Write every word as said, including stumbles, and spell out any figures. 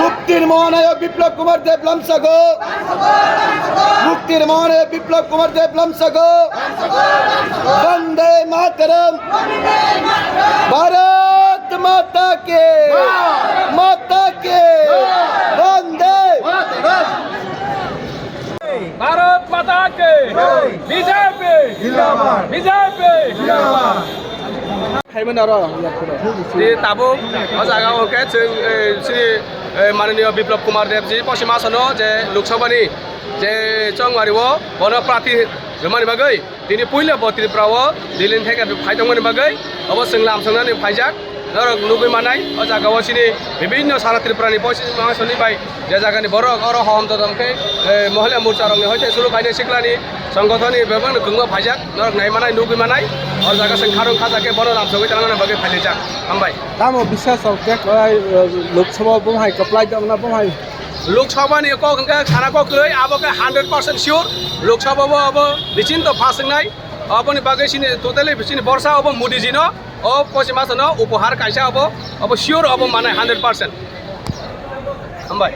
মুক্তির মহানায়ক বিপ্লব কুমার দেব লামসাগো। মুক্তির মহানায়ক বিপ্লব কুমার দেব লামসাগো। বন্দে মাতরম। ভারত মাতা কে। মাতা কে। বন্দে। ভারত মাতা কে। BJP. BJP. Tei tabuk o jaga o hwnkhe chwng, eh, chini, eh, mananiyo Biplab Kumar Debji pochima sono je Lok Sabha ni je chongmari o bono prarthi rwmani bagwi tini puila bo Tripura o Delhi ni theke phai tongmani bagwi obo chwng lam swngnani phaijak norok nugwi manai o jaga o chini bibinno sara Tripura ni pochima soni bai je jaga ni borok oro hom jodom khe, eh, Mohila Morcha rok ni hoite suru khaina sikla ni Songgothon ni bebak ni kwbangma phaijak, norok nai manai, nugwi manai, o jaga se kharung khaja khe bono lamsogwi tangnani bagwi phailaijak. Hambai. Tamo bisas o kek, eh, Lok Sabha bo hai kwplai tongna bo hai. Lok Sabha ni kok hwnkhe sana kok kwrwi, abo khe hundred percent sure. Lok Sabha bo abo bichinto pass wngnai. Aboni bagwi chini totally chini borsa abo Modi ji no, o pochima sono upohar kaisa abo, abo sure abo manai hundred percent. Hambai.